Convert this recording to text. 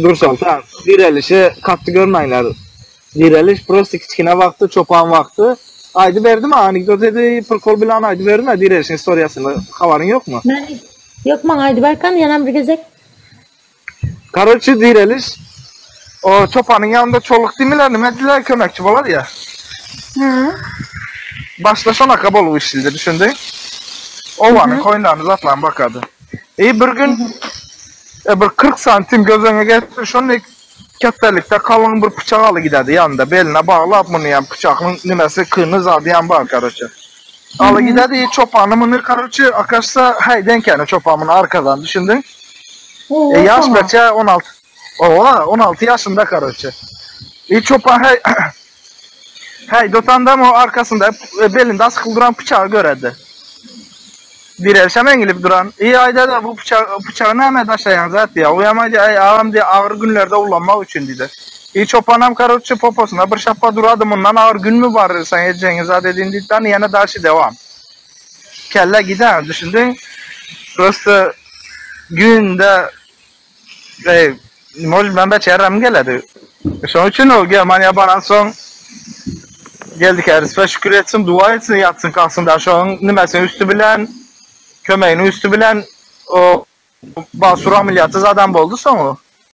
Dursoltan, direlişi katty görmäňler. Direliş prosta kiçgine wagty, çopan wagty aýdyberdim anekdot edi, prikol bilen aýdyberdim direlişiň istoriýasyny. Habaryň ýokmy? Men ýok maňa aýdyp aýkan ýenam bir gezek. Karoçi direliş o çopanyň ýanynda çoluk diýmiler nime diýler kömekçi bolar ýa. Hı. Başda şonaka bolup işledi düşündiň. Owanyň koýunlaryny zatlaryny bakady. E bir gün e, bir 40 santim göz öňüne getir şonda ketdelikde kalyn bir pyçak aly gidedi ýanynda beline baglap muny ýa pyçagyň nimesi kyny zady ýan bar karoçi. Aly gidedi çopany muny karoçi akaşsa häýden kene çopan muny arkadan düşündiň. E, ýaş beçe 16 Owa 16 ýaşynda karoçi. E çopan häý häý dotanda o arkasynda e, belinde asykly duran pyçagy göredi. Direlşem eňilip duran. E aýda bu pyçak pyçagy näme daşaýaň zat diýä. O ýam aýdy aý agam diýä agyr günlerde ullanmak üçin diýdi. E çopanam karoçi poposuna bir şapba durady mundan agyr günmi bar sen edjegiňi zat edin diýdi. Ýene daşy dewam. Kelle gider düşündiň. Prosta günde e, может ben beçerim geledi. Şonuň üçin ol Germaniýa baran soň geldik Erisfe şükür etsin, dua etsin, ýatsyn kalksyn da şonuň nimesiniň üstü bilen kömeginiň üstü bilen o basur ameliyatsyz adam boldy soňy.